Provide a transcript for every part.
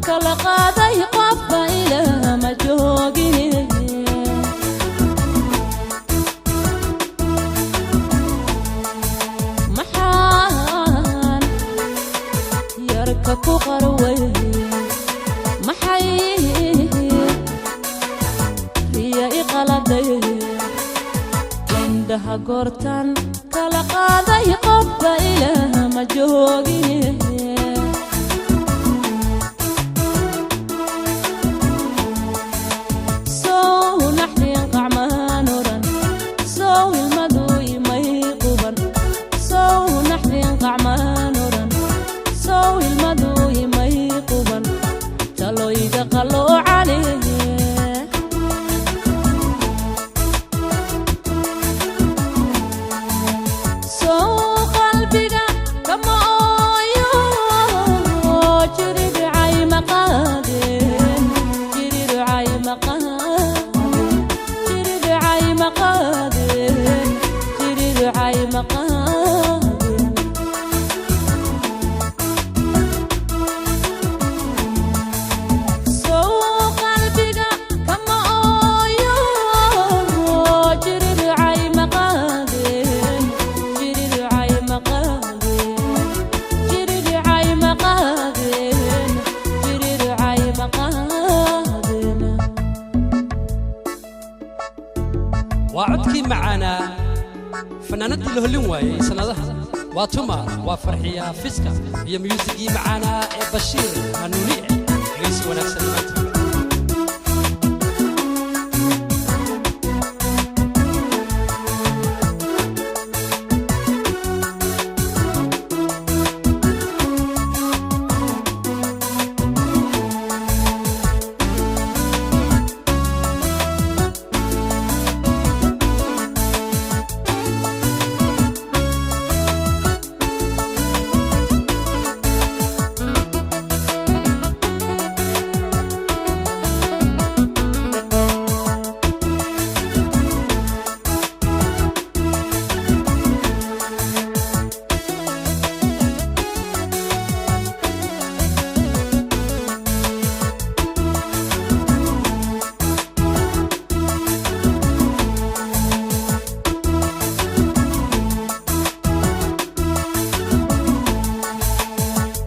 Kala qaaday qofba ilaah ma joogine. Maxaan yarka ku qarway? Maxay riya i qaladay? Indhaha goortan kala qaaday qofba ilaah ma joogine. Sow naxdin qacmaan oran, sow ilmadu imay quban, sow naxdin qacmaan oran, sow ilmadu imay quban, taloyga qalloocane. Sow qalbiga kama ooyo, jiridhacay ma qaadeen, jiridhacay ma qaadeen, jiridhacay ma qaadeen, jiridhacay ma qaadeen. Sow qalbiga kama ooyo, jiridhacay ma qaadeen, jiridhacay ma qaadeen, jiridhacay ma qaadeen, jiridhacay ma qaadeen. Waa codkii macaanaa fannaanaddii la hollin waayey sannadaha, waa tuma? Waa Farxiya Fiska iyo myuusigii macaanaa ee Bashiir Hanuuniye. Dhegaysi wanaagsan maanta.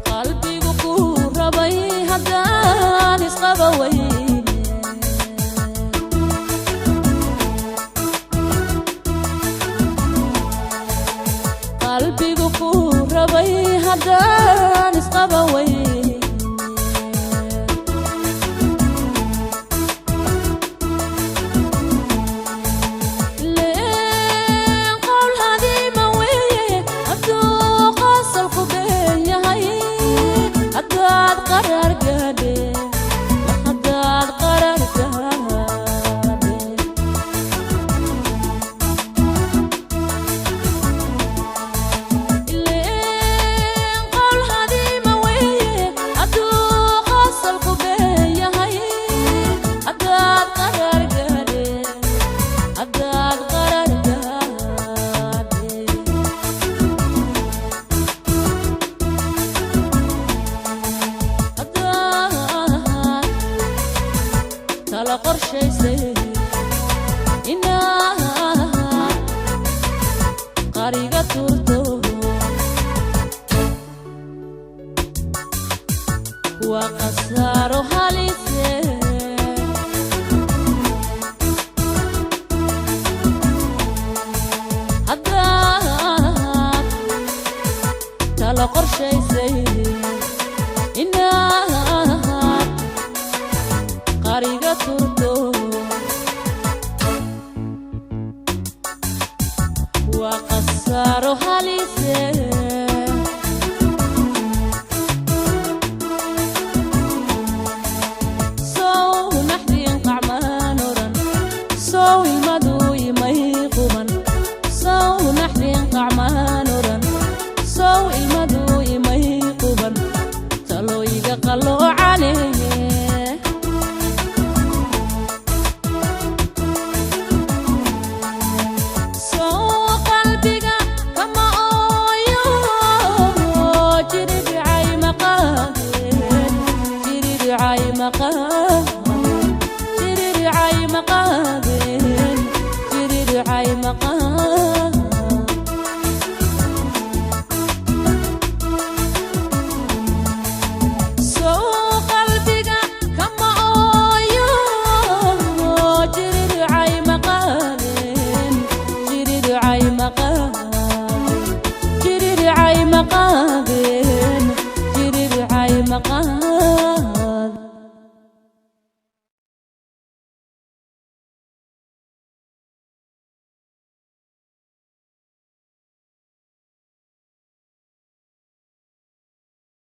Qalbigu ku rabay haddaan isqaba weyne, qalbigu ku rabay haddaan isqaba weyne. Leen qowl hadiima weeye hadduu qosolku been yahay, haddaad qaraar gaadhe, haddaad qaraar gaadhe. Ileen qowl hadiima weeye hadduu qosolku been yahay, haddaad qaraar gaadhe, haddaad qaraar gaadhe. Haddaad tala qorshaysay inaad qariga turto, waa khasaaro halise. Haddaad tala qorshaysay inaad qariga turto, waa khasaaro halise. Sow naxdin qacmaan oran, sow ilmadu imay quban, sow naxdin qacmaan oran, sow ilmadu imay quban, talooyiga qalloocane. Sow qalbiga kama ooyo. Jirircay maqaan. Soo qalbiga kama ooyo, jirircay maqaadeen, jirircay maqaan, jirircay maqaadeen, jirircay maqaan.